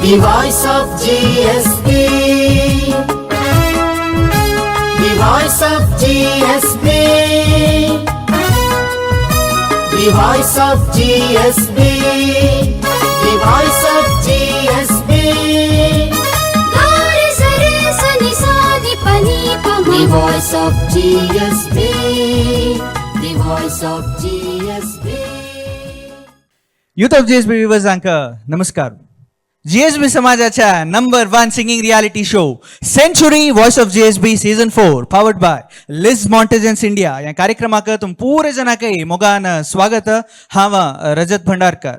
The voice of GSB. The voice of GSB. The voice of GSB. The voice of GSB. गा रे सा रे सा नि सा नि प नि प म. The voice of GSB. The voice of GSB. Youth of GSB व्युवर्सांक नमस्कार. जीएसबी समाजाच्या number one singing reality show Century Voice of GSB season 4, powered by Liz Montagens India या कार्यक्रमाक तुम पुरे जणांकय मोगान स्वागत. हांव रजत भंडारकर.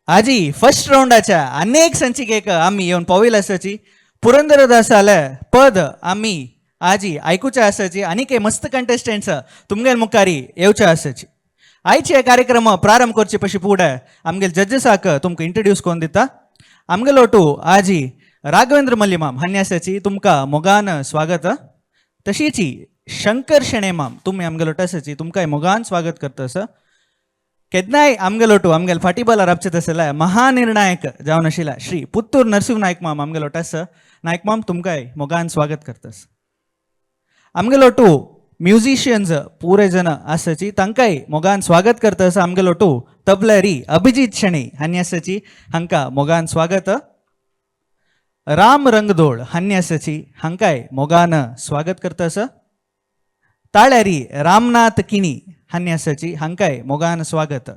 आजी फर्स्ट राऊंडाच्या अनेक संचिकेक आम्ही येवन पाविल आसाची. पुरंदरदासाले पद आम्ही आजी आयकुचे आसाची आनी मस्त कंटेस्टंट्स तुमगेल मुखारी येवचे आसाची. आयचे हे कार्यक्रम प्रारंभ करचे पशी फुडें आमगेल जजेसाक तुमकां इंट्रोड्यूस करून दिता. आमगेलो आजी राघवेंद्र मल्लीमाम हांणी आसाची, तुमकां मोगान स्वागत. तशीच शंकर शेणेमाम तुमी आमगेलो आसाची, तुमकां मोगान स्वागत करता. आसा केन्नाय आमगेलोटू आमगेल फाटीबलार राबचे तसले महानिर्णायक जावन आशिल्ल्या श्री पुत्तूर नरसिंह नायक माम आमगेलो आसा. नायक माम, तुमकांय मोगान स्वागत करतास. आमगेलोटू म्युझिशियन्स पुरे जण आसाची, तांकांय मोगान स्वागत करता. आसा आमगेलोटू तबल्यारी अभिजीत शणे हांणी आसाची, हांकां मोगान स्वागत. राम रंगदोळ हांणी आसाची, हांकांय मोगान स्वागत करता. आसा ताळ्यारी रामनाथ किणी हांणी आसाची, हांकांय मोगान स्वागत.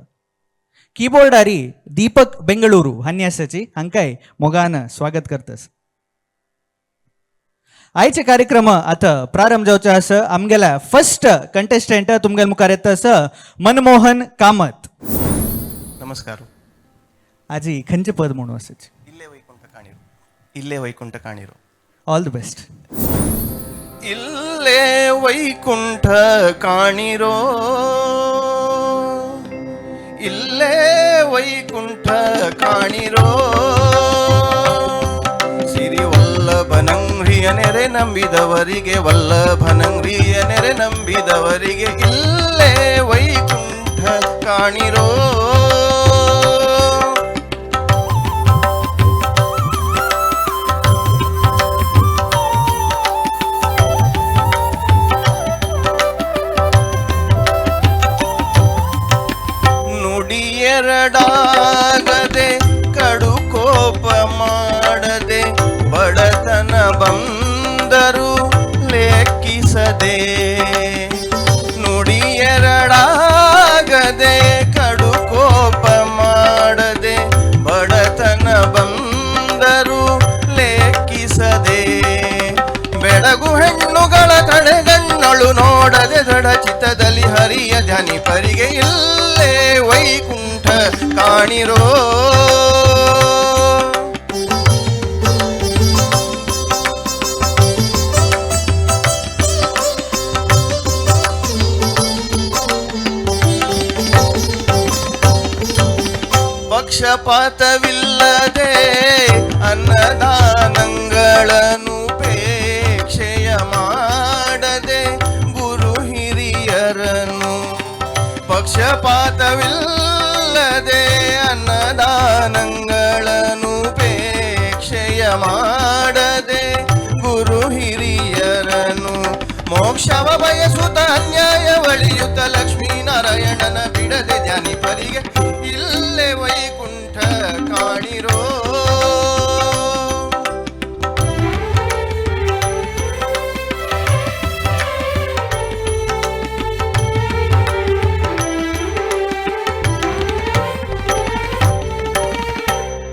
कीबोर्डारी दीपक बेंगळुरू हांणी आसाची, हांकांय मोगान स्वागत करतास. आयचे कार्यक्रम आता प्रारंभ जावचे आसा. आमगेल्या फर्स्ट कंटेस्टंट तुमगेल मुखार येता आसा मनमोहन कामत. नमस्कार. आजी खंयचे पद म्हणून आसाची? इल्ले वैकुंठ काणीरो, इल्ले वैकुंठ काणीरो. All the best. ಇಲ್ಲೇ ವೈಕುಂಠ ಕಾಣಿರೋ, ಇಲ್ಲೇ ವೈಕುಂಠ ಕಾಣಿರೋ, ಸಿರಿ ವಲ್ಲಭನಂಗ್ರಿಯ ನೆರೆ ನಂಬಿದವರಿಗೆ, ವಲ್ಲಭನಂಗ್ರಿಯ ನೆರೆ ನಂಬಿದವರಿಗೆ ಇಲ್ಲೇ ವೈಕುಂಠ ಕಾಣಿರೋ. ನುಡಿಯೆರಡಾಗದೆ ಕಡು ಕೋಪ ಮಾಡದೆ ಬಡತನ ಬಂದರು ಲೆಕ್ಕಿಸದೆ, ನುಡಿಯೆರಡಾಗದೆ ಕಡು ಕೋಪ ಮಾಡದೆ ಬಡತನ ಬಂದರು ಲೆಕ್ಕಿಸದೆ, ಬೆಳಗು ಹೆಣ್ಣುಗಳ ಕಡೆಗಣ್ಣಳು ನೋಡದೆ ದೃಢ ಚಿತ್ತದಲ್ಲಿ ಹರಿಯ ಧ್ಯಾನಿಪರಿಗೆ ಇಲ್ಲೇ ವೈಕುಂಠ ಕಾಣಿರೋ. ಪಕ್ಷಪಾತವಿಲ್ಲದೆ ಅನ್ನದಾನಗಳನ್ನು ಪೇಕ್ಷೆಯ ಮಾಡದೆ ಗುರು ಹಿರಿಯರನ್ನು, ಪಕ್ಷಪಾತವಿಲ್ಲದೆ ಅನ್ನದಾನಗಳನ್ನು ಪೇಕ್ಷೆಯ ಮಾಡದೆ ಗುರು ಹಿರಿಯರನ್ನು, ಮೋಕ್ಷವ ಬಯಸುತ್ತ ಅನ್ಯಾಯವಳಿಯುತ್ತ ಲಕ್ಷ್ಮೀನಾರಾಯಣನ ಬಿಡದೆ ಧ್ಯಾನಿಪರಿಗೆ ಇಲ್ಲೇ ವೈಕುಂಠ ಕಾಣಿರೋ.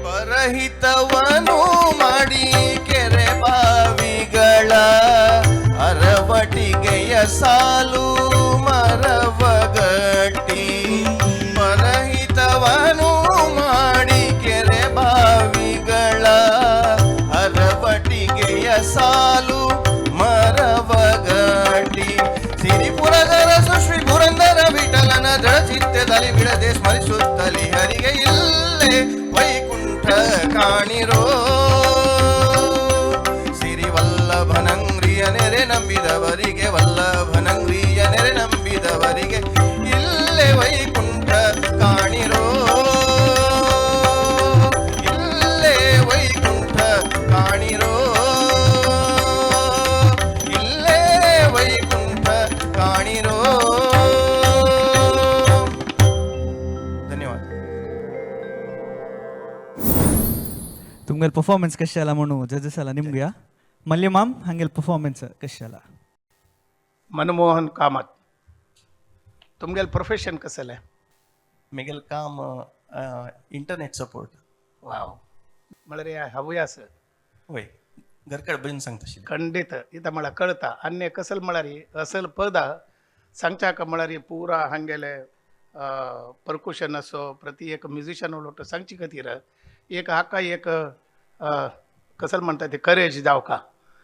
ಪರಹಿತವನು ಮಾಡಿ ಕೆರೆ ಬಾವಿಗಳ ಅರವಟಿಗೆಯ ಸಾಲು ಮರವಗಟ್ಟಿ, ಪರಹಿತವನು ಮಾಡಿ ಕೆರೆ ಬಾವಿಗಳ ಅರವಟಿಗೆಯ ಸಾಲು ಮರವಗಟ್ಟಿ, ಸಿರಿಪುರದರಸು ಶ್ರೀ ಪುರಂದರ ವಿಠಲನ ದೃಢಚಿತ್ತದಲ್ಲಿ ಬಿಡದೆ ಸ್ಮರಿಸುತ್ತಲಿ ಹರಿಗೆ ಇಲ್ಲೇ ವೈಕುಂಠ ಕಾಣಿರೋ. ಸಿರಿವಲ್ಲಭನಂಗ್ರಿಯ ನೆರೆ ನಂಬಿದವರಿಗೆ, ವಲ್ಲಭನಂಗ್ರಿಯ ನೆರೆ ನಂಬಿದವರಿಗೆ ಇಲ್ಲೇ ವೈಕುಂಠ ಕಾಣಿರೋ, ಇಲ್ಲೇ ವೈಕುಂಠ. तुमगेल परफॉर्मन्स कशें जाला म्हणून जजेस जाला निमगया. मल्य माम, हांगेल परफॉर्मन्स कशें जाला? मनमोहन कामत, तुमगेल प्रोफेशन कसलें? मेगेल काम इंटरनेट सपोर्ट. वाव, म्हळ्यार हवूय आसा. वय, घरकडे भजन सांगता आशिल्लें. खंडीत इतां म्हळ्यार कळता. आनी कसल म्हळ्यार असल पदां सांगच्याक म्हळ्यार पुरा हांगेले परकुशन असो प्रति एक म्युझिशन उलोवटा सांगचे खातीर एक हाका एक कसल म्हणटा ते करेज जावका.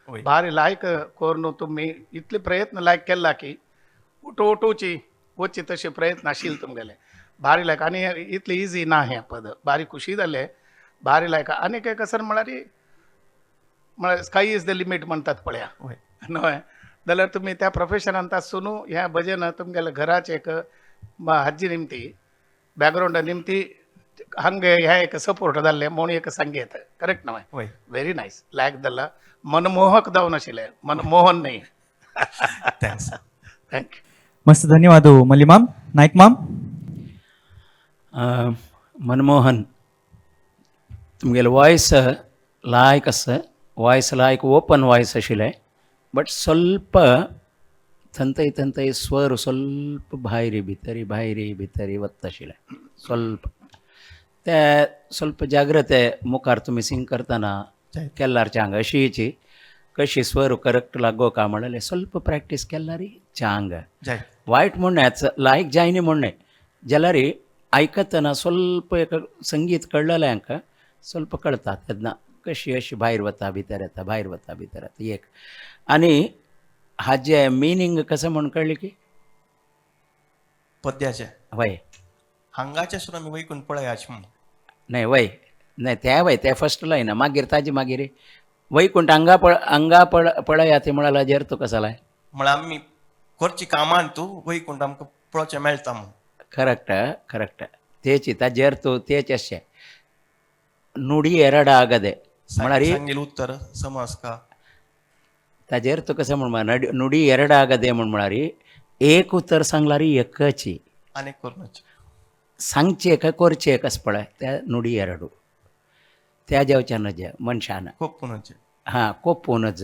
वय. भारी लायक करून तुमी इतले प्रयत्न लायक केला की उठो उठोवची वचची तशे प्रयत्न आशिल्ले तुमगेले भारी लायक. आनी इतले इजी ना हें पद, भारी खुशी जाले, भारी लायक. आनी एक कसर म्हळ्यार म्हळ्यार स्काय is the limit म्हणटात पळया. वय. न्हय जाल्यार तुमी त्या प्रोफेशनांत आसून हें भजन तुमगेल्या घराचें एक हाजी निमती बॅकग्रावंडा निमती हांगे हें एक सपोर्ट जाल्लें म्हूण एक सांगयत, करेक्ट न्हय? वय. व्हेरी नायस, लायक जाला. मनमोहक जावन आशिल्लें, मनमोहन न्ही. Thanks. Thank you. मस्त, धन्यवाद मल्ली माम. नायक माम. मनमोहन, तुमगेलें वॉयस लायक आसा, वॉयस लायक ओपन वॉयस आशिल्लें, बट ಸ್ವಲ್ಪ थंय थंय स्वर ಸ್ವಲ್ಪ भायरी भितरी भायरी भितरी वता आशिल्लें ಸ್ವಲ್ಪ. ते ಸ್ವಲ್ಪ जाग्रते मुखार तुमी सिंग करतना केल्यार चांग अशीची कशी स्वर करेक्ट लागो का म्हणलें ಸ್ವಲ್ಪ प्रॅक्टीस केल्यार चांग. जाय. वायट म्हणण्याच लायक जायनी म्हणणें जाल्यार आयकतना ಸ್ವಲ್ಪ एक संगीत कळ्ळें हांकां ಸ್ವಲ್ಪ कळटा तेन्ना कशी अशी भायर वता भितर येता भायर वता भितर येता एक. आनी हाजें मिनींग कशें म्हूण कळ्ळें की पद्याचें? वय. हांगाचें सुद्दां आमी वैकून पळयाच म्हूण. न्हय वय, न्हय तें वय, तें फस्ट लायन. मागीर ताजे मागीर वैकुंठ हांगा पळ हांगा पळ पळया ती म्हळ्यार हाजेर तुका जालाय. म्हळ्यार आमी करची कामान तूं वैकुंठ आमकां पळोवचें मेळटा म्हूण. करेक्ट करेक्ट, तेची ताजेर तूं तेच अशें नुडी एरड ಆಗದೆ म्हळ्यार सांगेल उत्तर समज का. ताजेर तुका कशें म्हण नुडी एरड ಆಗದೆ म्हण म्हळ्यार एक उतर सांगल्यार एकची आनीक करूनच सांगचें काय करचें कशें पळय त्या नुडी एरडू त्या जेवच्या नज मनशान कोपूनच. हां, कोपूनच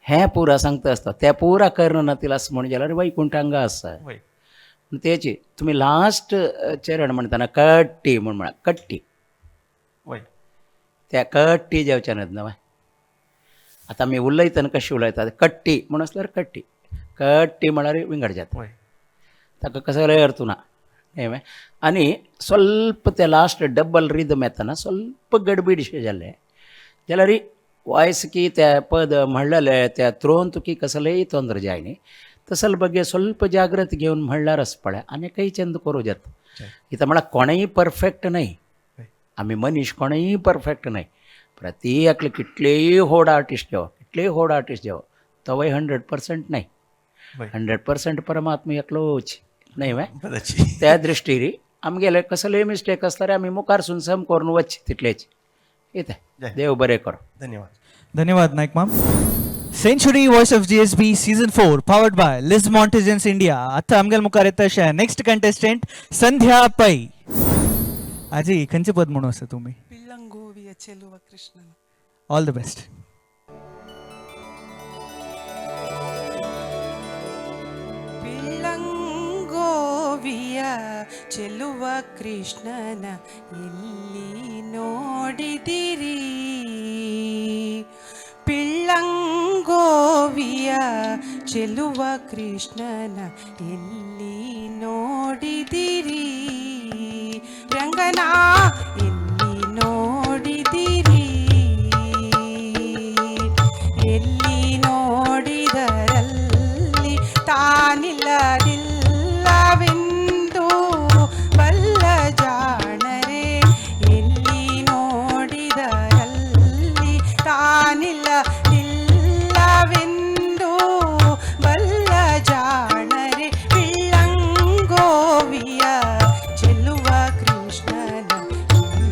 हें पुरा सांगता आसता तें पुरा कर्ण ना तिला म्हण जाल्यार वैकुंठ हांगा आसा. वय. तेची तुमी लास्ट चरण म्हणटाना कट्टी म्हण म्हळ्यार कट्टी. वय. त्या कट्टी जेवच्या नज न्हय. आतां आमी उलयतना कशी उलयतात कट्टी म्हूण आसल्यार कट्टी कट्टी म्हळ्यार विंगड जाता. वय. ताका कसो अर्थ ना न्हय. आनी ಸ್ವಲ್ಪ ते लास्ट डबल रिदम येतना ಸ್ವಲ್ಪ गडबीडशें जालें जाल्यार वॉयस की त्या पद म्हणलेलें त्या त्रोन तुकी कसलेय ತೊंದರೆ जायनी तसल ಬಗ್ಗೆ ಸ್ವಲ್ಪ जाग्रत घेवन म्हणल्यार आसा पळय आनी चंद करूं जाता. इतां म्हळ्यार कोणूय परफेक्ट न्हय, आमी मनीस कोणूय परफेक्ट न्हय. प्रति एकले कितलेय होड आर्टिस्ट जेवो कितलेय होड आर्टिस्ट जेवो तोवय 100% न्हय. 100% परमात्मा एकलोच न्हय वे. त्या दृश्टीन आमगेले कसलेय मिस्टेक आसल्यार आमी मुखार सून सम करून वच तितलेच इतें. देव बरें करूं. धन्यवाद. धन्यवाद नायक माम. Century voice of GSB season 4 powered by Liz Montagens India. आता आमगेल मुखार येता अशें नेक्स्ट कंटेस्टंट संध्या पै. आजी, खंयचें पद म्हणू आसा तुमी? ಪಿಳ್ಳಂಗೋವಿಯ ಚೆಲುವ ಕೃಷ್ಣನ. All the best. ಪಿಳ್ಳಂಗೋವಿಯ ಚೆಲುವ ಕೃಷ್ಣನ ಎಲ್ಲಿ ನೋಡಿದಿರಿ? ಪಿಳ್ಳಂಗೋವಿಯ ಚೆಲುವ ಕೃಷ್ಣನ ಎಲ್ಲಿ ನೋಡಿದಿರಿ? ರಂಗನ ಎಲ್ಲಿ ನೋಡಿದಿರಿ? ಎಲ್ಲಿ ನೋಡಿದರಲ್ಲಿ ತಾನಿಲ್ಲದಿಲ್ಲವೆಂದು ಬಲ್ಲ ಜಾಣರೆ, ಎಲ್ಲಿ ನೋಡಿದರಲ್ಲಿ ತಾನಿಲ್ಲದಿಲ್ಲವೆಂದು ಬಲ್ಲ ಜಾಣರೆ, ಪಿಳ್ಳಂಗೋವಿಯ ಚೆಲ್ಲುವ ಕೃಷ್ಣನ ಎಲ್ಲಿ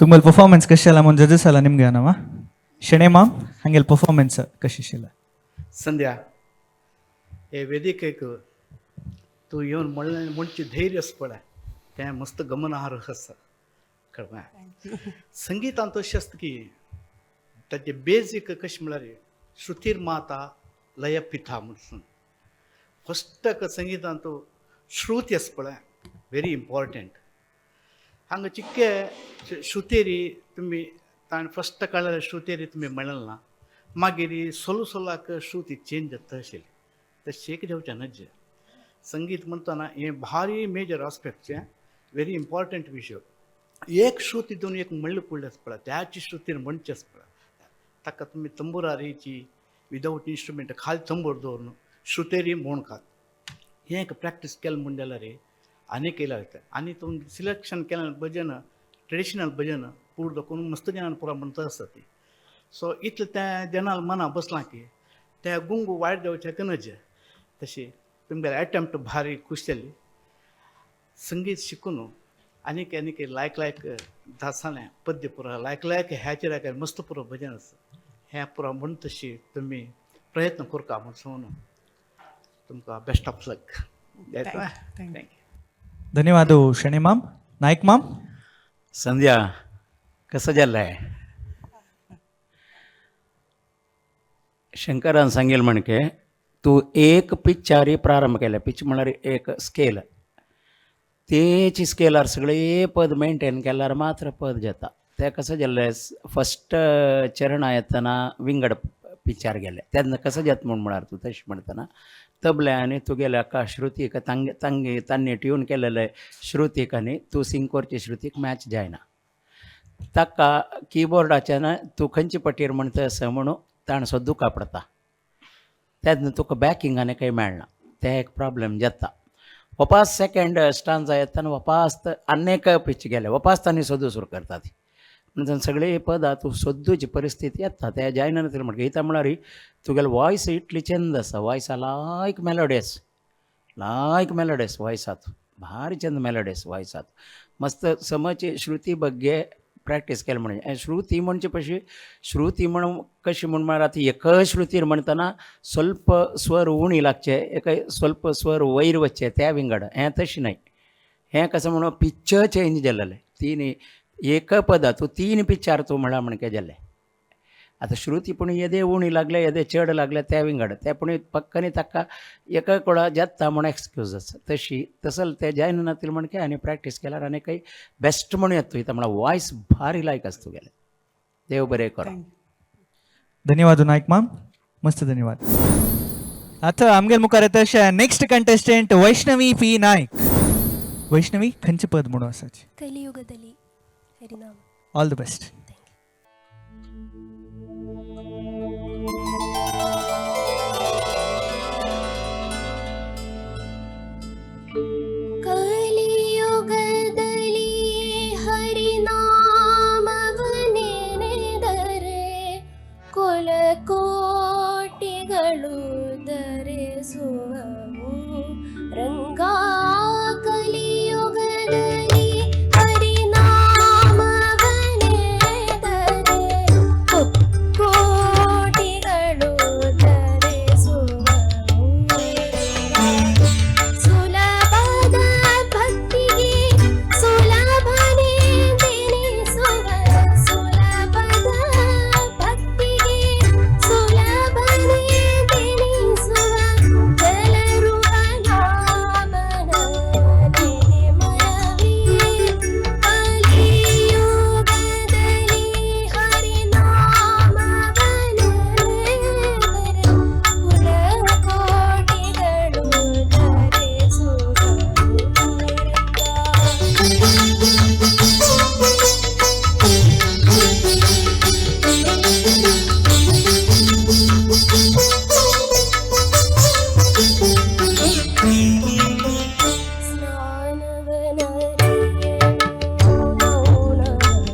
तुमगेल परफॉर्मन्स कशें जाला म्हणून जजेस जाला निमगे नामा शेणे माम हांगेल परफॉर्मन्स कशी आशिल्लें? संध्या, हे वेदिकेक तूं येवन म्हणलें म्हणचे धैर्य आसा पळय, तें मस्त गमनार्ह आसा. कळ्ळें? संगितांत अशें आसता की ताचे बेजीक कशें म्हळ्यार श्रुतीर माता लय पिता म्हणून फस्ट संगितांत श्रुती आसा पळय, व्हेरी इम्पॉर्टंट. हांगा चिक्के श्रुतेरी तुमी ताणें फस्ट काडलेले श्रुतेरी तुमी म्हणलें ना, मागीर सोलो सोलाक श्रुती चेंज जाता आशिल्ली. तशें एक जावचें नज्जे. संगीत म्हणटना हें भारी मेजर आस्पेक्टचें, व्हेरी इम्पॉर्टंट विशय. एक श्रुती दोन एक म्हणलें पडलें आसा पळय, त्याच श्रुतीन म्हणचें आसा पळय, ताका तुमी तंबुरारीची विदावट इन्स्ट्रुमेंट खाली तंबूर दवरून श्रुतेरी म्हूण खात हें एक प्रॅक्टीस केलें म्हूण जाल्यार आनी केल्यार वयता. आनी तुमी सिलेक्शन केलें भजन, ट्रेडिशनल भजन पूर्ण दाखोवन मस्त जाणां पुरा म्हणटा आसता ती. सो इतलें तें जनाल मना बसलां की तें गुंग वायट जावचें नज. तशें तुमगेलें एटेम्प्ट भारी खूश जाली. संगीत शिकून आनीक आनीक लायक लायक दासालें पद्य पुरा लायक लायक ह्याचेर काय मस्त पुरो भजन आसा हें पुरा म्हूण तशी तुमी प्रयत्न करता म्हूण सांगून तुमकां best of luck. Thank you. धन्यवाद शेणे माम. नायक माम. संध्या, कसं जाल्लंय? शंकरान सांगेल म्हणके तूं एक पिच्चारी प्रारंभ केले. पिच म्हळ्यार एक स्केल, तेच स्केलार सगळे पद मेंटेन केल्यार मात्र पद जाता. तें कसं जाल्लें, फस्ट चरणा येतना विंगड पिचार गेले तेन्ना कसं जाता म्हूण म्हळ्यार तूं तशें म्हणटना तबलें आनी तुगेल्या एका श्रुतीक तांगे तांगे तांणी ट्यून केलेले श्रुतीक आनी तूं सिंग करचे श्रुतीक मॅच जायना. ताका किबोर्डाच्यान तूं खंयचे पटेर म्हणटा आसा म्हणून ताणें सद्दू कापडता, तेन्ना तुका बॅकिंग आनी कांय मेळना, तें एक प्रॉब्लेम जाता. वपास सेकेंड स्टांजा येतना वपास आनी एक पिच गेले, वपास तांणी सोदू सुरू करता ती म्हणून सगळे पदां तूं सोदूची परिस्थिती येता. तें जायना तरी म्हणटा इता म्हळ्यार तुगेलो वॉयस इतली चंद आसा, वॉयस लायक मेलोडियस, लायक मेलोडियस वॉयसात, भारी चंद मेलोडियस वॉयसात. मस्त समज श्रुती बग्गे प्रॅक्टीस केलें म्हणजे श्रुती म्हणचे पशी श्रुती म्हण कशी म्हण म्हळ्यार आतां एक श्रुतीर म्हणटना स्वल्प स्वर उणी लागचे, एक स्वल्प स्वर वयर वचचे त्या विंगड. हें तशें न्हय, हें कसं म्हणून पिक्चर चेंज जालेलें. तीन एक पदा तूं तीन पिक्चर तूं म्हळ्यार म्हणके जालें. आतां श्रुती पूण येदे उणी लागले येदे चड लागले त्या विंगड, ते पूण पक्कनी ताका एका कोडा जाता म्हूण एक्सक्यूज आसा. तशी तसल ते जायना नातील म्हणके आनी प्रॅक्टीस केल्यार आनी काही बेस्ट म्हणून येता. इथं म्हळ्यार वॉयस भारी लायक आसता तुगेलें. देव बरें करो. धन्यवाद नायक माम, मस्त धन्यवाद. आता आमगेल मुखार येता अशें next contestant Vaishnavi P Naik. Vaishnavi, खंयचें पद म्हणून आसाची? ಕಲಿಯುಗದಲ್ಲಿ ಹರಿನಾಮ. All the best. ಕಲಿಯುಗದಲ್ಲಿ ಹರಿನಾಮವ ನೆನೆದರೆ ಕುಲಕೋಟಿಗಳು ಧರಿಸುವವು ರಂಗ. ಕಲಿಯುಗದಲ್ಲಿ ಹರಿನಾಮವ ನೆನೆದರೆ ಕೋಟಿಗಳು ಧರಿಸುವವು. ಸುಲಭದ ಭಕ್ತಿಗೆ ಸುಲಭನೆ ತಿನಿಸುವ, ಸುಲಭದ ಭಕ್ತಿಗೆ ಸುಲಭನೆ ತಿನಿಸುವ ಜಲರು ಅನಾಮನ ಮರವಿ. ಕಲಿಯುಗದಲ್ಲಿ ಹರಿನಾಮವ ನೆನೆದರೆ ಕುಲಕೋಟಿಗಳು ಧರಿಸುವವು. ಸ್ನಾನವನರಿಯನು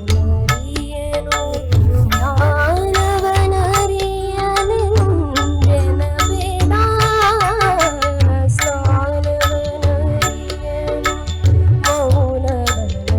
ಮೌನವನರಿಯನು ಜ್ಞಾನವನರಿಯನೆಂದೆನಬೇಡ. ಸ್ನಾನವನರಿಯನು ಮೌನವನರಿಯನು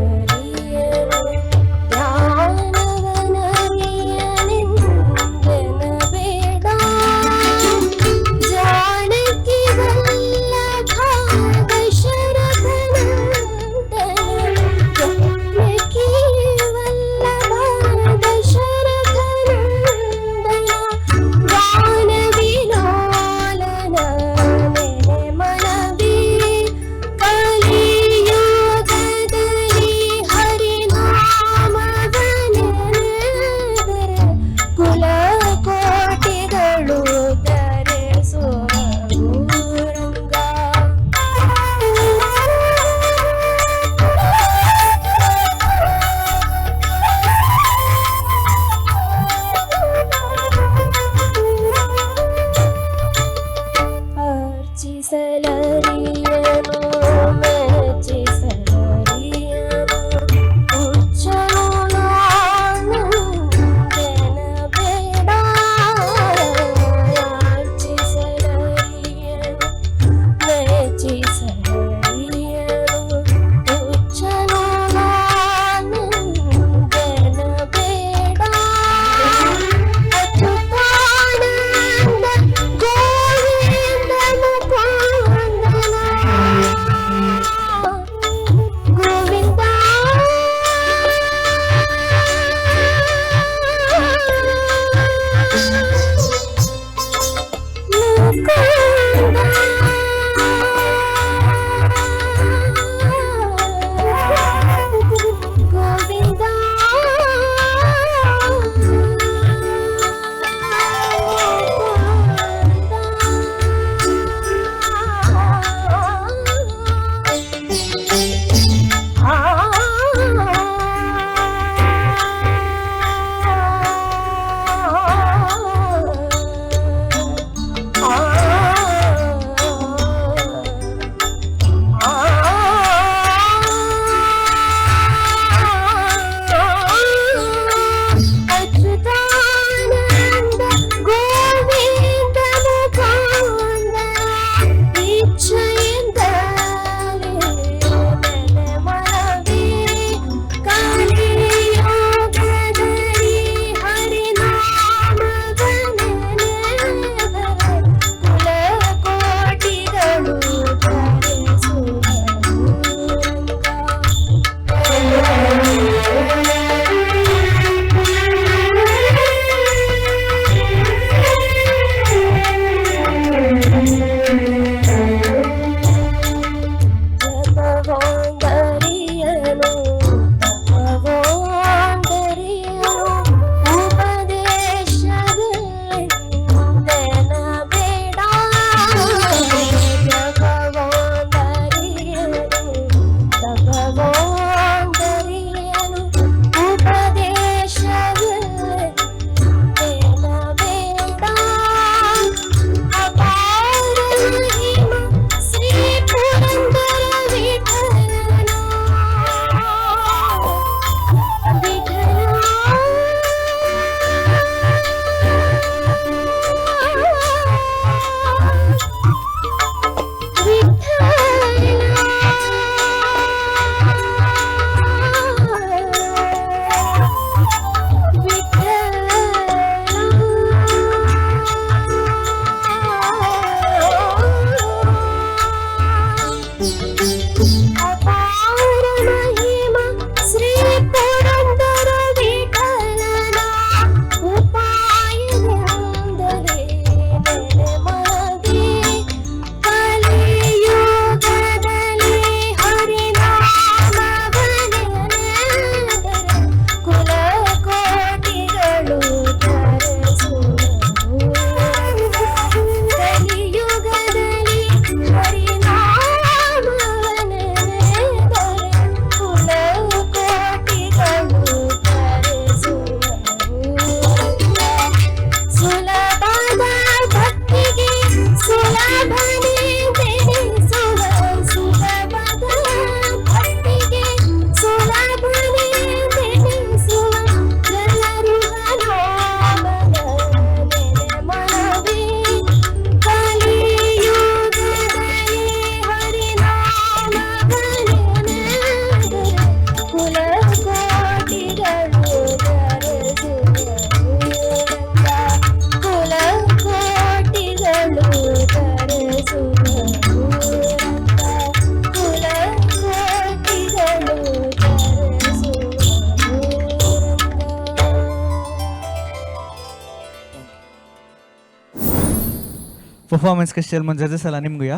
ಪರ್ಫಾರ್ಮೆನ್ಸ್ ಕಷ್ಟೆಲ್ ಮುಂದೆ ಜಜಸ್ ಅಲ್ಲ ನಿಮ್ಗೂ ಯಾ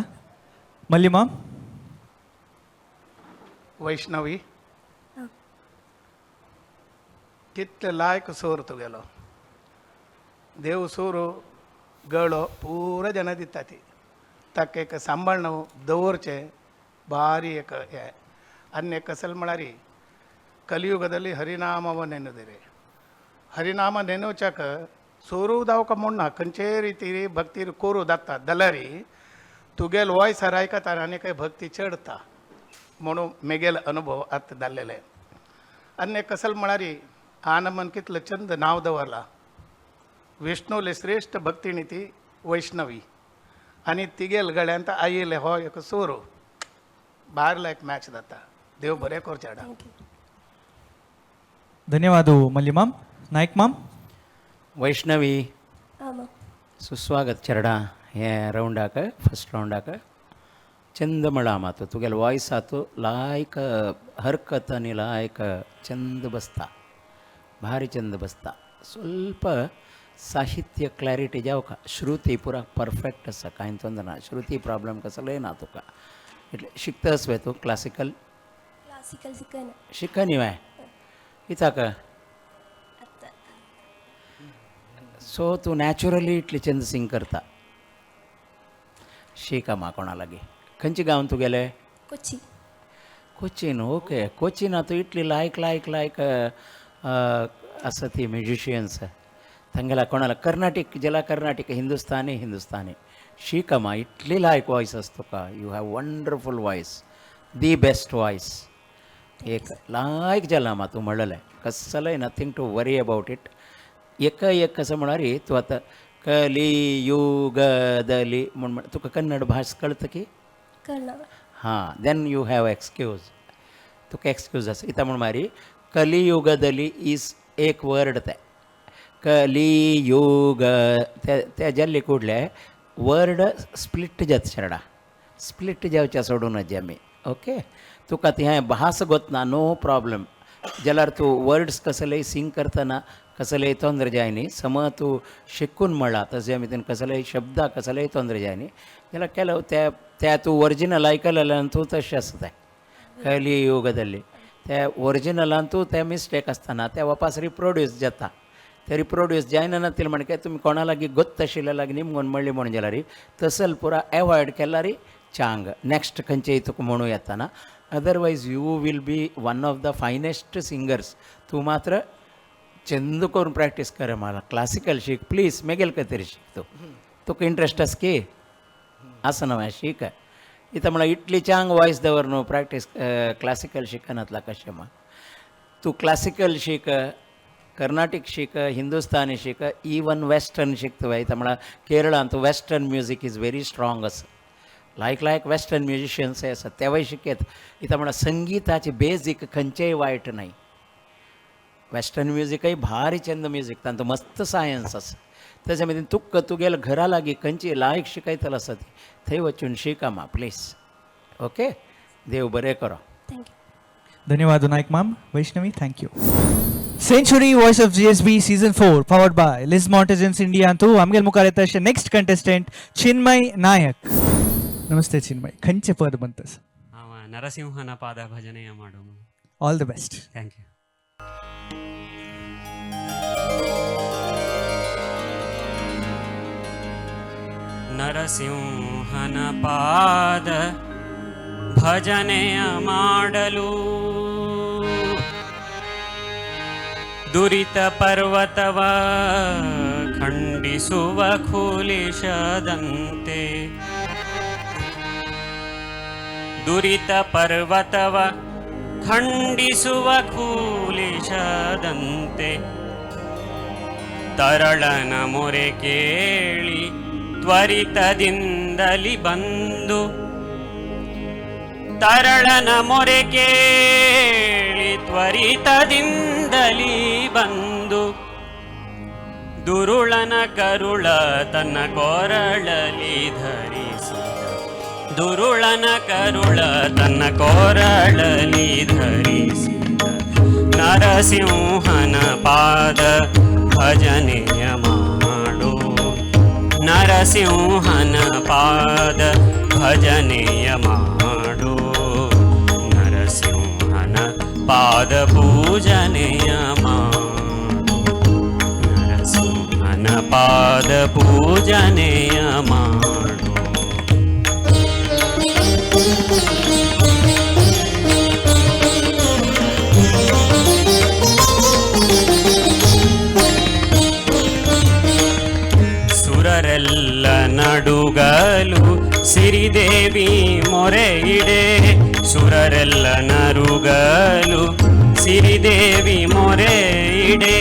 ಮಲ್ಲಿಮಾ. वैष्णवी कितले लायक सोर तुगेलो देव सोरो गळो पुरो जन दिता ती ताका एक सांबाळण दवरचें ಭಾರಿ एक हें. आनी एक कसल म्हळ्यार ಕಲಿಯುಗದಲ್ಲಿ ಹರಿನಾಮವ ನೆನೆದಿರಿ. ಹರಿನಾಮ ನೆನೋಚಕ ಸೋರು दावका म्हूण ना खंयचे रिती भक्ती कोरू जाता दलारी तुगेल वॉयस आयकता आनी काय भक्ती चडता म्हणून मेगेल अनुभव आतां जाल्लेले. आनी एक कसल म्हळ्यार आनमन कितलो चंद नांव दवरला विष्णुले श्रेष्ठ भक्तिणी ती वैष्णवी आनी तिगेल गळ्यांत आयिल्ले हो एक सोरो भायर लायक मॅच जाता. देव बरें करचें. ಧನ್ಯವಾದ ಮಲ್ಲಿಮಾಮ್. ನಾಯ್क माम. वैष्णवी आमा. सुस्वागत चेरडा हे रावंडाक फर्स्ट रावंडाक चंद म्हळा मातो तुगेलो वॉयस आतो लायक हरकत आनी लायक चंद बसता, भारी चंद बसता. ಸ್ವಲ್ಪ साहित्य क्लॅरिटी जावका, श्रुती पुरा परफेक्ट आसा, कांय तोंदर ना, श्रुती प्रॉब्लम कसलोय ना तुका. इतलें शिकता वे तूं क्लासिकल? क्लासिकल शिकना. शिकनी वे कित्याक? सो तूं नॅचरली इतली चंद सिंग करता. शीक आमा कोणा लागीं. खंयचे गांवान तूं गेले? कोची. कोचीन, ओके. कोचीन तूं इतली लायक लायक लायक आसा ती म्युजिशियन्स तांगेला कोणाला कर्नाटीक ज्याला कर्नाटीक हिंदुस्तानी हिंदुस्तानी शीक आमा. इतली लायक वॉयस आसा तुका. You have wonderful voice, the best voice. एक लायक जाला मा तूं म्हणलें कसलय nothing to worry about it. एक एक कसं म्हळ्यार तूं आतां कलियुगदली म्हूण तुका कन्नड भास कळटा की? कळना. हां, then you have excuse, तुका एक्सक्यूज आसा. इता म्हूण मारी कलियुगदली is एक वर्ड तें कलियुग ते जाल्ले कुडले वर्ड स्प्लिट जाता शेरडा, स्प्लिट जावच्या सोडून आमी. ओके, तुका ती हें भास गोतना नो प्रॉब्लम. जाल्यार तूं वर्ड्स कसलेय सिंग करतना कसलेय तोंदर जाय न्ही. सम तूं शिकून म्हणला तशें आमी तेन्ना कसलेय शब्दा कसलेय तोंदर जाय न्ही जाल्यार केलो त्या त्या तूं ओरिजिनल आयकलें जाल्यार तूं तशें आसता तें कलियुगदली ते ओरिजिनलान तूं ते मिस्टेक आसतना ते वापस रिप्रोड्यूस जाता. ते रिप्रोड्यूस जायना नातील म्हणके तुमी कोणा लागीं गोत्त आशिल्ल्या लागीं निमगून म्हणली म्हणून जाल्यार तसल पुरा एवॉयड केल्यार चांग नेक्स्ट खंयचेय तुका म्हणूं येता ना. Otherwise you will be one of the finest singers. तूं मात्र चंद करून प्रॅक्टीस कर मला क्लासिकल शीक प्लीज. मेगेल खातीर शीक तूं, तुका इंट्रस्ट आसा की आसा ना शीक. इतां म्हळ्यार इतली चांग वॉयस दवर न्हू प्रॅक्टीस क्लासिकल शिकनातला कशें मा. तूं क्लासिकल शीक, कर्नाटीक शीक, हिंदुस्तानी शीक, इवन वेस्टर्न शिकता इतां म्हळ्यार केरळांत western music is very strong आसा. लायक लायक वेस्टर्न म्युजिशियन्स आसा तेवूय शिकयत. इतां म्हळ्यार संगीताचे बेजीक खंयचेय वायट न्हय. वेस्टर्न म्युजिकय भारी चंद म्युजीक, तांचो मस्त सायन्स आसा. तेच्या मदीं तुका तुगेल्या घरा लागीं खंयची लायक शिकयतलो आसा ती थंय वचून शीक आमा प्लीज. ओके, देव बरें करो. Thank you. धन्यवाद Naik ma'am. Vaishnavi thank you. Century voice of G S B season 4 powered by Liz Mountains India Antu आमगेल मुखार येता अशे नेक्स्ट कंटेस्टंट चिन्मय नायक. नमस्ते चिन्मय, खंयचे पद म्हणतस? हांव नरसिंहನ ಪಾದ ಭಜನೆಯ ಮಾಡು. All the best. Thank you. ನರಸಿಂಹನ ಪಾದ ಭಜನೆಯ ಮಾಡಲು ದುರಿತ ಪರ್ವತವ ಖಂಡಿಸುವ ಖುಲಿಷದಂತೆ, ದುರಿತ ಪರ್ವತವ ಖಂಡಿಸುವ ಖೂಲಿಷದಂತೆ ತರಳನ ಮೊರೆ ಕೇಳಿ ತ್ವರಿತದಿಂದಲಿ ಬಂದು, ತರಳನ ಮೊರೆ ಕೇಳಿ ತ್ವರಿತದಿಂದಲಿ ಬಂದು ದುರುಳನ ಕರುಳ ತನ್ನ ಕೊರಳಲಿ ಧರಿಸಿದ, ದುರುಳನ ಕರುಳ ತನ್ನ ಕೊರಳಲಿ ಧರಿಸಿದ ನರಸಿಂಹನ ಪಾದ ಭಜನೆಯ ಮಾಡು, ನರಸಿಂಹನ ನರಸಿಂಹನ ಪಾದ ಭಜನೆಯ ಮಾಡು, ನರಸಿಂಹನ ಪಾದ ಪೂಜನೆಯ ಮಾಡು, ನರಸಿಂಹನ ಪಾದ ಪೂಜನೆಯ ಮಾಡು. ಸುರರೆಲ್ಲ ನಡುಗಲು ಸಿರಿದೇವಿ ಮೊರೆ ಇಡೆ, ಸುರರೆಲ್ಲ ನರುಗಲು ಸಿರಿದೇವಿ ಮೊರೆ ಇಡೆ,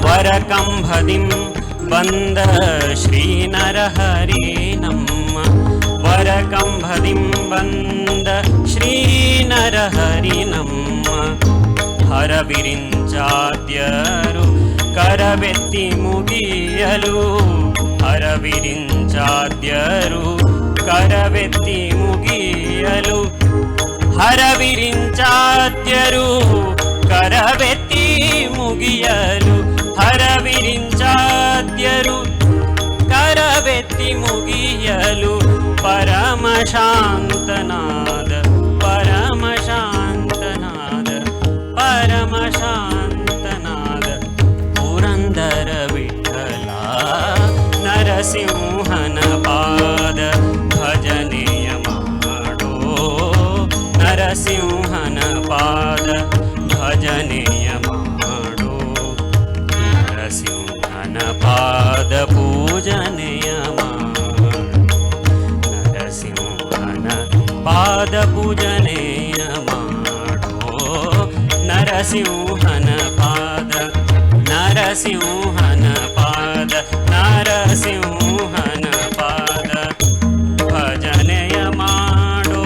ವರಕಂಭದಿಂ ಬಂದ ಶ್ರೀ ನರಹರಿ ನಮ್ಮ, ವರಕಂಭದಿಂ ಬಂದ ಶ್ರೀ ನರಹರಿ ನಮ್ಮ, ಹರವಿರಿಂಚಾದ್ಯರು ಕರವೆತ್ತಿ ಮುಗಿಯಲು, ಹರವಿರಿಂಚಾದ್ಯರು ಕರವೆತ್ತಿ ಮುಗಿಯಲು, ಹರವಿರಿಂಚಾದ್ಯರು ಕರವೆತ್ತಿ ಮುಗಿಯಲು, ಹರವಿರಿಂಚಾದ್ಯರು ಕರವೆತ್ತಿ ಮುಗಿಯಲು, ಪರಮಶಾಂತನಾದ ಪರಮಶಾಂತನಾದ ಪರಮಶಾಂತನಾದ ಪುರಂದರ ವಿಠಲ ನರಸಿಂಹನ ಪಾದ ಭಜನೆಯ ಮಾಡೋ, ನರಸಿಂಹನ ಪಾದ ಭಜನೆಯ ಮಾಡೋ, ನರಸಿಂಹನ ಪಾದ ಪೂಜನೆಯ ಮಾಡೋ, ನರಸಿಂಹನ ಪಾದ ಪೂಜನೆಯ ಮಾಡೋ, ನರಸಿಂಹನ ಪಾದ ನರಸಿಂಹನ ಪಾದ ನರಸಿಂಹನ ಪಾದ ಭಜನೆಯ ಮಾಡೋ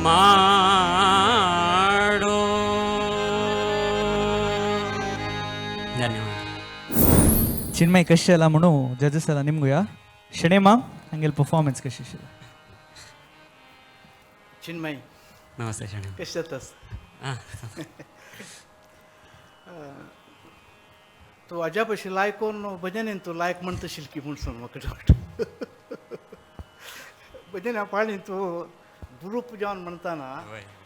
ಮಾಡೋ. ಧನ್ಯವಾದ. ಚಿನ್ಮಯ್ ಕಶ್ ಎಲ್ಲ म्हणू ಜಜಸ್ ಎಲ್ಲ ನಿಮ್ಗೂ ಯಾ ಶಣೆ ಮಾಮ್ ಹಂಗೆಲ್ಲ ಪರ್ಫಾರ್ಮೆನ್ಸ್ ಕಶ್ ಚಿನ್ಮಯ್ ನಮಸ್ತೆ ಶಣೆ. कशें जाता? तूं हाज्या भशेन लायक कोन्न भजनेन तूं लायक म्हणटा शिल्की म्हूण सांग म्हाका डावट. भजन ह्या पाळीन तूं ग्रूप जावन म्हणटाना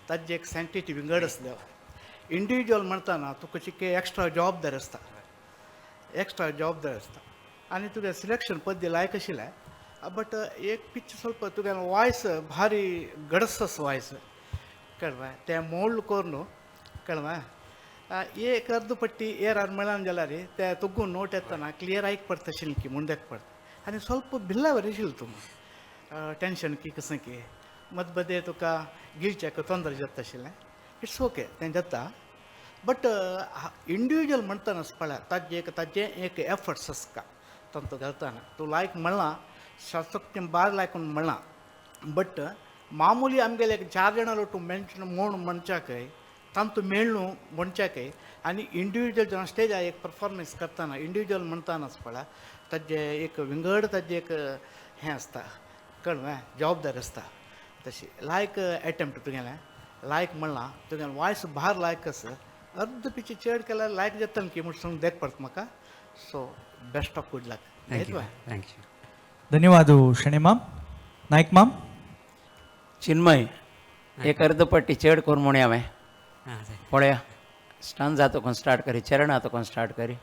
ताजें एक सँक्टिटी विंगड आसता. इंडिविज्युअल म्हणटाना तुका चिके एक्स्ट्रा जबाबदारी आसता, एक्स्ट्रा जबाबदारी आसता आनी तुगे सिलेक्शन पद्दती लायक आशिल्लें. बट एक पिच ಸ್ವಲ್ಪ तुगे वॉयस भारी गडस वॉयस कळ्ळें, तें मोल्ड करून कळ्ळें एक अर्द पट्टी ಏರಾರು मेळन जाल्यार ते तुगू नोट येतना क्लियर आयक पडटा आशिल्लें की म्हूण देख पडटा. आनी ಸ್ವಲ್ಪ भिल्ला वरी आशिल्लें तूं टेंशन की कसं की मद मदें तुका गिळच्याक ತೊಂದರೆ जाता आशिल्लें. It's okay तें जाता. बट इंडिविज्युअल म्हणटाना पळय ताजें एक एफर्ट्स आसता तांचो घालतना तूं लायक म्हणलां शास्त्रोक्त बार लायक म्हणलां. बट मामूली आमगेले एक चार जाणां लोटू मेळचे म्हूण म्हणच्याकय तांतू मेळ्ळू म्हणच्याकय आनी इंडिविज्युअल जेन्ना स्टेजार एक परफॉर्मन्स करतना इंडिविज्युअल म्हणटानाच पळय ताजें एक विंगड ताजें एक हें आसता कळ्ळें जबाबदारी आसता. तशी लायक एटेम्प्ट तुगेलें लायक म्हणलां तुगेलें वॉयस भार लायक आसा अर्द पिची चड केल्यार लायक जाता की म्हूण सांग देख पडटा म्हाका. So best of good luck. Thank you, thank you. ಧನ್ಯವಾದ ಶಣೆ ಮಾಮ್. ನಾಯ್ಕ್ ಮಾಮ್. चिन्मय एक अर्द पट्टी चड करून म्हणया हांवें पळया स्टांजा कोण स्टार्ट करी, चरण कोण स्टार्ट करी.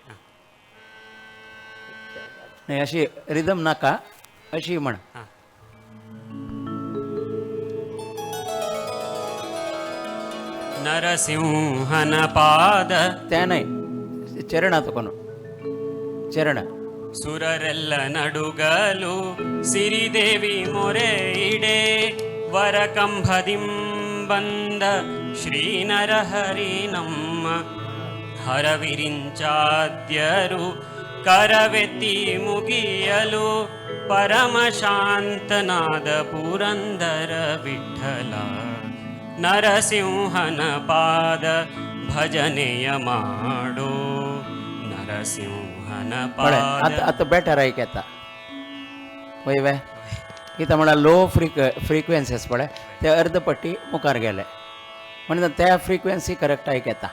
नाही अशी रिदम नाका, अशी म्हण. ನರಸಿಂಹನ ಪಾದ त्या नाही ಚರಣ ತಕೊನು ಚರಣ. ಸುರರೆಲ್ಲ ನಡುಗಲು ಸಿರಿದೇವಿ ಮೊರೆ ಇಡೆ, ವರಕಂಭದಿಂ ಬಂದ ಶ್ರೀ ನರಹರಿ ನಮ್ಮ, ಹರವಿರಿಂಚಾದ್ಯರು ಕರವೆತ್ತಿ ಮುಗಿಯಲು, ಪರಮಶಾಂತನಾದ ಪುರಂದರ ವಿಠಲ ನರಸಿಂಹನ ಪಾದ ಭಜನೆಯ ಮಾಡೋ, ನರಸಿಂಹನ पळय ಪಾದ. आतां आतां बेटर आयक येता वय वे कितें म्हळ्यार लो फ्रिक्वेन्सीस पळय ते अर्द पट्टी मुखार गेले म्हणजे त्या फ्रिक्वेन्सी करेक्ट आयक येता.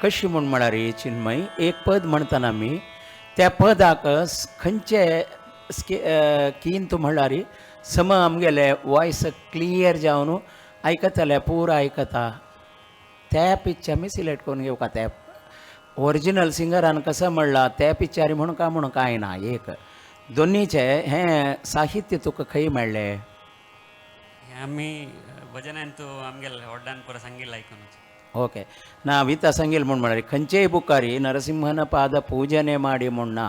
कशी म्हूण म्हळ्यार ही चिन्मयी एक पद म्हणटाना आमी त्या पदाक खंयचे कीन तूं म्हणल्यार सम आमगेले वॉयस क्लियर जावन आयकतले पुरा आयकता त्या पिक्चर आमी सिलेक्ट करून घेवका. त्या ओरिजिनल सिंगरान कसं म्हणलां त्या पिक्चर म्हणून का म्हणून कांय ना. एक दोन्हीचे हें साहित्य तुका खंय मेळ्ळें? आमी भजनान तूं आमगेले व्हड्डान पुरो सांगिल्लें आयकूनच. ओके ना विता सांगील म्हूण म्हळ्यार खंयचेय बुकारी नरसिंहನ पाद पूजने ಮಾಡಿ म्हूण ना,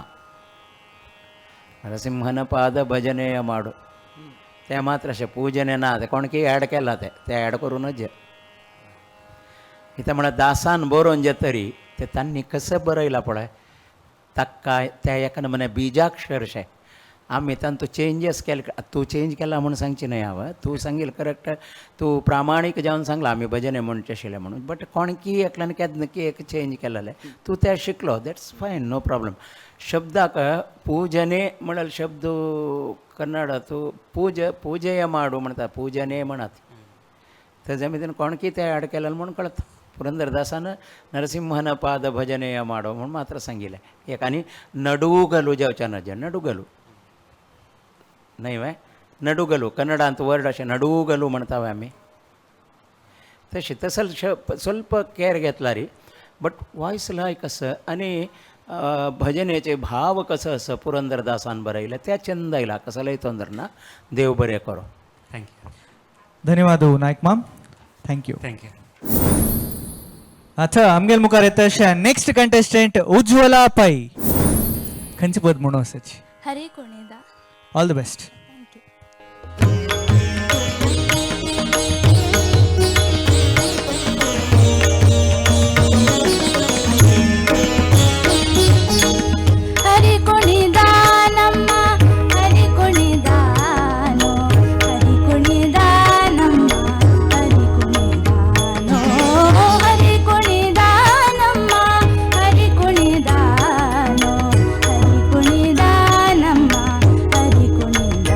नरसिंहन पाद भजनेय माಡು ते मात्र अशें पूजने ना, ते कोण की ॲड केला ते ते ॲड करूनच. कितें म्हळ्यार दासान बरोवन जे तरी ते तांणी कसं बरयलां पळय ताका त्या एका नमुन्या बीजाक्षरशें आमी तांतू चेंजीस केले. तूं चेंज केला म्हूण सांगची न्हय हांव, तूं सांगील करेक्ट, तूं प्रामाणीक जावन सांगलां आमी भजने म्हणचे आशिल्लें म्हणून, बट कोण की एकल्यान केन्ना की एक चेंज केलेलें तूं तें शिकलो, that's fine, no problem. शब्दाक पूजने म्हळ्यार शब्द कन्नड तूं पूज पूजय माडू म्हणटा, पूजने म्हणत तेज्या भितर कोण की तें ॲड केलें म्हूण कळता. पुरंदरदासान नरसिंहन पाद भजनेय माडो म्हूण मात्र सांगिल्लें एक. आनी नडुगलू जावचें ना, नडुगलू न्हय वे नडुगलू कन्नडांत वर्ड अशें नडुगलू म्हणटा आमी तशें तसल ಸ್ವಲ್ಪ केअर घेतला रे, बट वॉयस लायक आसा. आनी भजनेचे भाव कसो आसा पुरंदरदासान बरयले त्या चंद आयला कसलेय तोंदर ना. देव बरें करो. Thank you. धन्यवाद हो नायक माम, thank you. Thank you. आता आमगेल मुखार येता अशें नेक्स्ट कंटेस्टंट उज्ज्वला पै. खंयचे पद म्हणून आसाची? हरे कोणेदा. All the best. Thank you. Hari ಕುಣಿದಾನಮ್ಮ ಹರಿ ಕುಣಿದಾನೋ ಹರಿ ಕುಣಿದಾನಮ್ಮ ಹರಿ ಕುಣಿದಾನೋ ಹರಿ ಕುಣಿದಾನಮ್ಮ ಹರಿ ಕುಣಿದಾನೋ ಹರಿ ಕುಣಿದಾನಮ್ಮ ಹರಿ ಕುಣಿದಾನೋ.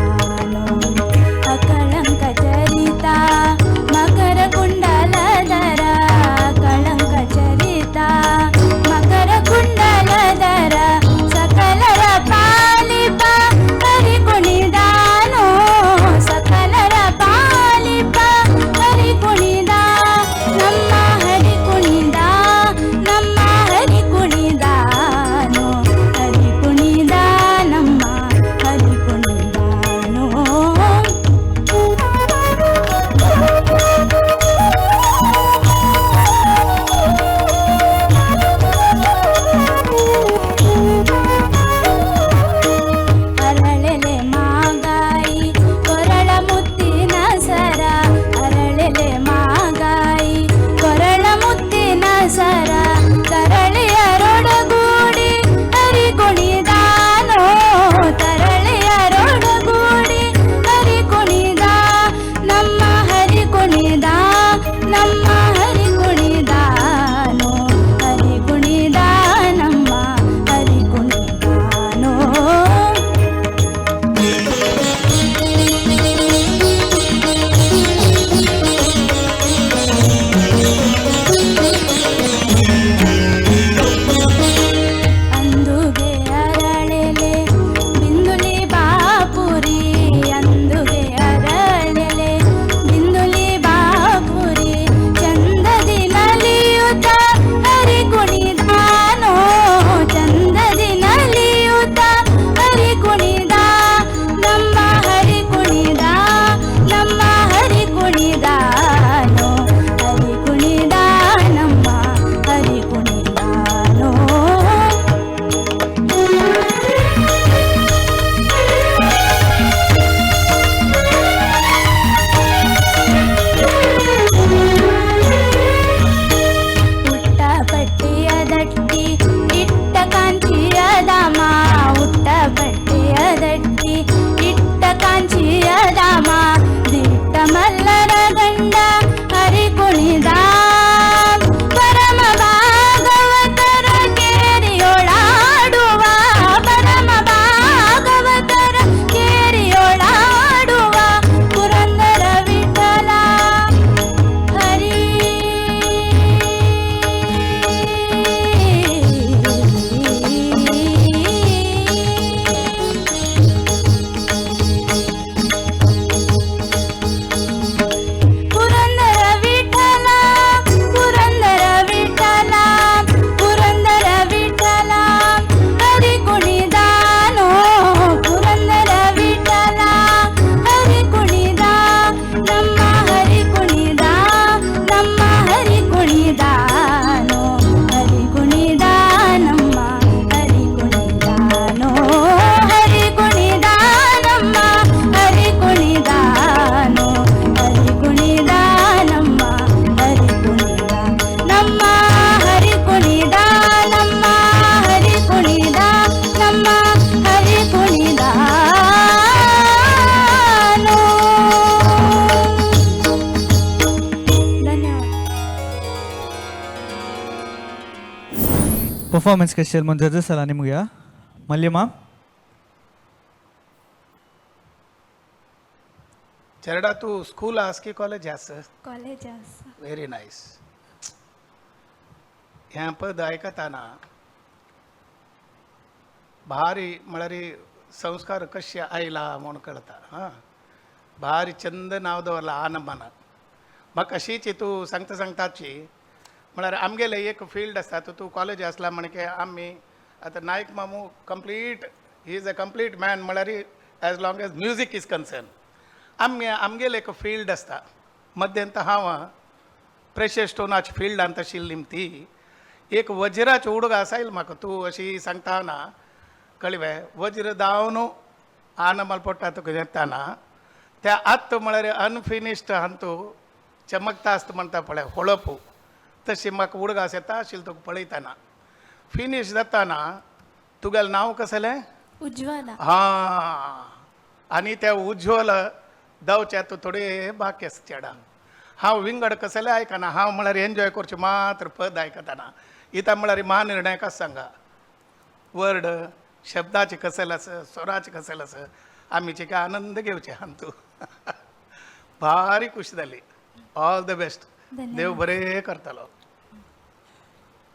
ಪರ್ಫಾರ್ಮೆನ್ಸ್ ಕಶಲ್ ಮುಂದೆ ಜಡ್ಜಸ್ ಅಲ್ಲ ನಿಮಗೆ ಮಲ್ಯಮ್ಮ. चेरडा तूं स्कूल आस की कॉलेज आस? कॉलेज आसा. Very nice. हें पद आयकतना भारी म्हळ्यार संस्कार कशे आयला म्हूण कळटा. हां, भारी चंद नांव दवरलां आनमन. म्हाका अशीच तूं सांगता सांगताची म्हळ्यार आमगेलें एक फिल्ड आसता. तूं कॉलेज आसला म्हणके आमी आतां नायक मामू complete, he is a complete man म्हळ्यार as long as music is concern. आमगे आमगेलें एक फिल्ड आसता मद्यंत हांव प्रेशर स्टोनाच्या फिल्डांत आशिल्ली ती एक वज्राचे उडग आसायल म्हाका. तूं अशी सांगता ना कळ्ळें, वज्र दावन आनमल पोट्टा तुका येताना त्या आत्त म्हळ्यार अनफिनिश्ड हांतू चमकता आसता म्हणटा पळय होळप तशी म्हाका उडगास येता आशिल्लो तुका पळयतना. फिनीश जाताना तुगेलें नांव कसलें? उज्ज्वला. हां, आनी त्या उज्ज्वल दावच्या तूं थोडे बाकी आसा चेडा. हांव विंगड कसलें आयकना, हांव म्हळ्यार एन्जॉय करचें मात्र पद आयकतना. इतां म्हळ्यार महानिर्णय सांगा वर्ड शब्दाचे कसल आसा स्वराचे कसल आसा आमी काय आनंद घेवचे हांतू. भारी खुशी जाली. All the best. देव बरें करतलो.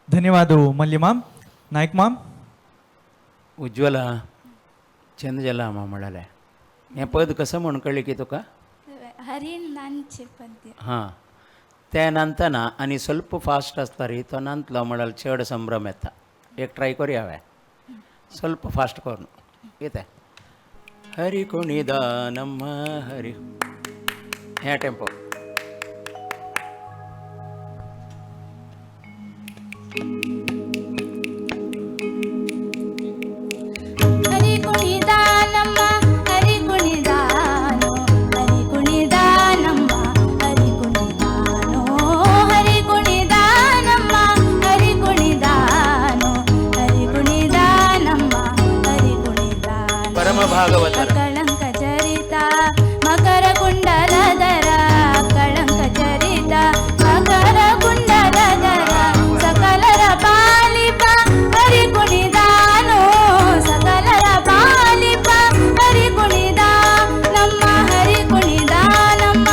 धन्यवाद मल्यमाम. नायक माम. उज्ज्वला चंद जाला म्हणलें हें पद कसं म्हूण कळ्ळें की तुका? हरी नानचे पद्य. हां, तें नांदतना आनी ಸ್ವಲ್ಪ फास्ट आसता रे तो नांदतलो म्हळ्यार चड संभ्रम येता. एक ट्राय करूया हांवें ಸ್ವಲ್ಪ फास्ट करून येता. हरी कुणीदानम्म हरी हें टेम्पो. हरी कुणीदानम्म हरी कुणीदानो हरी कुणीदानम्म हरी कुणीदानो हरी कुणीदानम्म हरी कुणीदानो हरी कुणीदानम्म हरी कुणीदानो. परम भागवतर. कळंक चरिता मकर कुंडलधरा कळंक चरिता मकर कुंडलधरा सकलर पालिपा हरी कुणीदानो सकलर पालिपा हरी कुणीदानम्म हरी कुणीदानम्म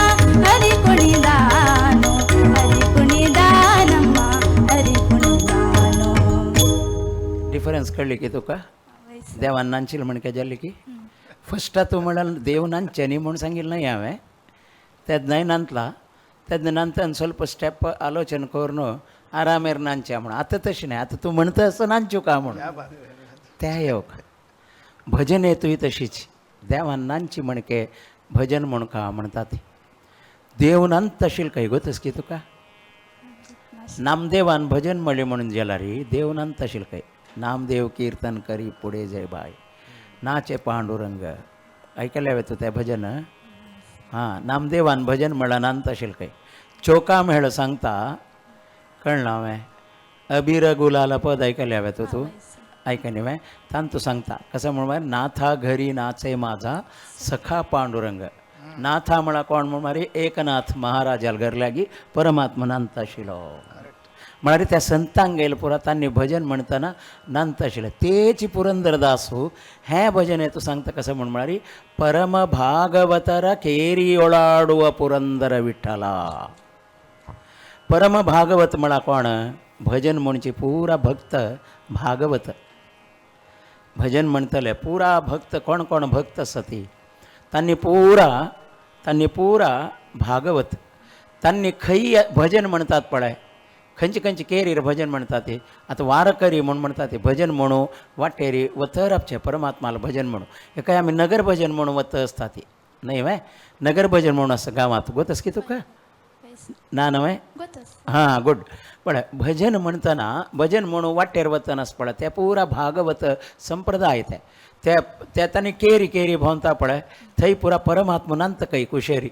हरी कुणीदानो हरी कुणीदानम्म हरी कुणीदानो. डिफरन्स कळ्ळी की तुका? देवान नांचील म्हण काय जाली की फर्स्ट तूं म्हळ्यार देव नांदचे न्ही म्हूण सांगिल्लें न्हय हांवें. तेन्नाय नांदला तेन्ना नांदतना ಸ್ವಲ್ಪ स्टेप आलोचन करून आरामेर नांदचें म्हूण. आतां तशें न्हय, आतां तूं म्हणटा आसतना नांदचू का म्हूण त्या येवक भजन येतूय तशीच. देवान नांदची म्हणके भजन म्हूण का म्हणटा ती देव नांदता आशिल्लो खंय गो तस की तुका? नामदेवान भजन म्हणलें म्हणून जाल्यार देव नांदता आशिल्लो खंय. नामदेव कीर्तन करी पुढे जय बाय नाचे पांडुरंग ऐकलें हांवें तूं तें भजन? हां, नामदेवान भजन म्हणलां नांदता आशिल्लो खंय. चोका मेळ सांगता कळ्ळें हांवें. अबीर गुलाल पद ऐकलें हांवें तूं तूं ऐकलें हांवें. तांतू सांगता कसं म्हण नाथा घरी नाचे माझा सखा पांडुरंग. नाथा म्हळ्यार कोण म्हण एकनाथ महाराजाल घर लागी परमात्मा नांदता आशिल्लो. म्हळ्यार त्या संतांक गेले पुरा तांणी भजन म्हणतना नांदता आशिल्लें. तेच पुरंदरदासू हें भजन हें तूं सांगता कसं म्हण म्हळ्यार परम भागवतर केरी ओळाडुव पुरंदर विठ्ठला. परम भागवत म्हळ्यार कोण? भजन म्हणचे पुरा भक्त भागवत भजन म्हणटले पुरा भक्त. कोण कोण भक्त आसा ती तांणी पुरा भागवत तांणी खंय भजन म्हणटात पळय खंयचे खंयचे केरीर भजन म्हणटात ते. आतां वारकरी म्हूण म्हणटात ते भजन म्हणू वाटेरी वतर आपचे परमात्माला भजन म्हणू. हेका आमी नगर भजन म्हणून वत आसता ती न्हय व्हय? नगर भजन म्हणून आसा गांवांत गोतस की तुका? ना न्हय? हां गुड. पळय भजन म्हणटना भजन म्हणून वाटेर वतना आसा पळय ते पुरा भागवत संप्रदाय ते ते तांणी केरी केरी भोंवता पळय थंय पुरा परमात्मा नांत खंय कुशेरी.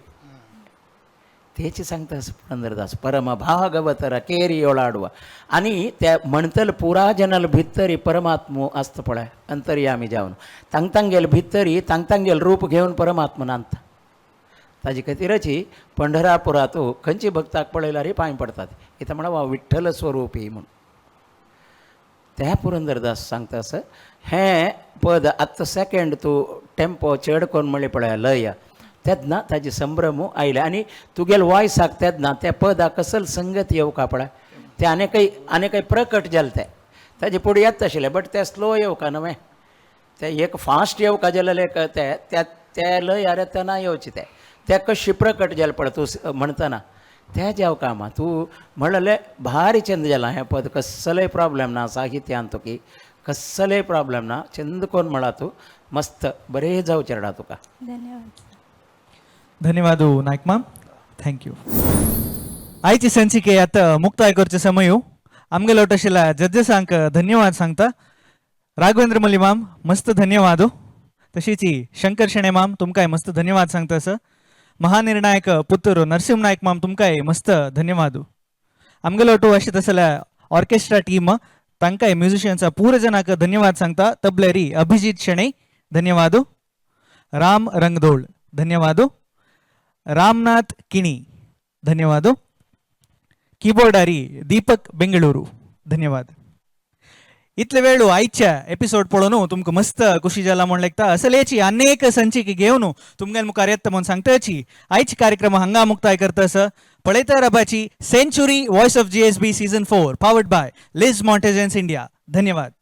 तेच सांगता पुरंदरदास परम भागवतर केरी ओळाडुवा. आनी त्या म्हणटल पुरा जनाल भितरी परमात्मो आसता पळय अंतर्यामी जावन तांगतांगेल भितरी तांगतांगेल रूप घेवन परमात्मा नांदता. ताजे खातीरच पंढरापुरात खंयची भक्ताक पळयल्यार पांय पडतात. इथं म्हणा वा विठ्ठल स्वरूपी म्हूण. त्या पुरंदरदास सांगता आसा हें पद आतां सेकेंड तूं टेम्पो चड कोन्न म्हणलें पळय लय तेन्ना ताजे संभ्रम आयले आनी तुगेले वॉयसाक तेन्ना त्या पदाक कसल संगत येवका पळय तें आनीकय आनीकय प्रकट जालें तें ताजे फुडें येता आशिल्लें बट तें स्लो येवका न्हय तें एक फास्ट येवका जालें एक तें त्या ते लयार तेन्ना येवचें तें तें कशें प्रकट जालें पळय तूं म्हणटना तें जावका आमा तूं म्हणलें भारी चंद जालां हें पद कसलेय प्रॉब्लेम ना साहित्यान तुकी कसलेय प्रॉब्लेम ना चंद कोन्न म्हणला तूं मस्त बरें जावं चेरडा तुका. धन्यवाद. धन्यवाद नायक माम, thank you. आयची संचिके आता मुक्ताय करचे समयो. आमगेलो आशिल्ल्या जजेसांक धन्यवाद सांगता. राघवेंद्र मल्ली माम मस्त धन्यवाद. तशीच शंकर शेणे माम तुमकांय मस्त धन्यवाद सांगता सर. महानिर्णायक पुत्तूर नरसिंह नायक माम तुमकांय मस्त धन्यवाद. आमगेलो टू अशें तसल्या ऑर्केस्ट्रा टीम तांकांय म्युझिशियन्सा पूर जणांक धन्यवाद सांगता. तबलेरी अभिजीत शेणै धन्यवाद. राम रंगदोळ धन्यवाद. रामनाथ किणी धन्यवाद. कीबोर्डारी दीपक बेंगळुरू धन्यवाद. इतले वेळ आयच्या एपिसोड पळोवन तुमकां मस्त खुशी जाला म्हण लेखता. असलेची अनेक संचिके घेवन तुमगे मुखार येता म्हूण सांगताची आयची कार्यक्रम हांगा मुक्ताय करता सर. पळयता रबाची century voice of GSB season 4 powered by Liz Mortgages India. धन्यवाद.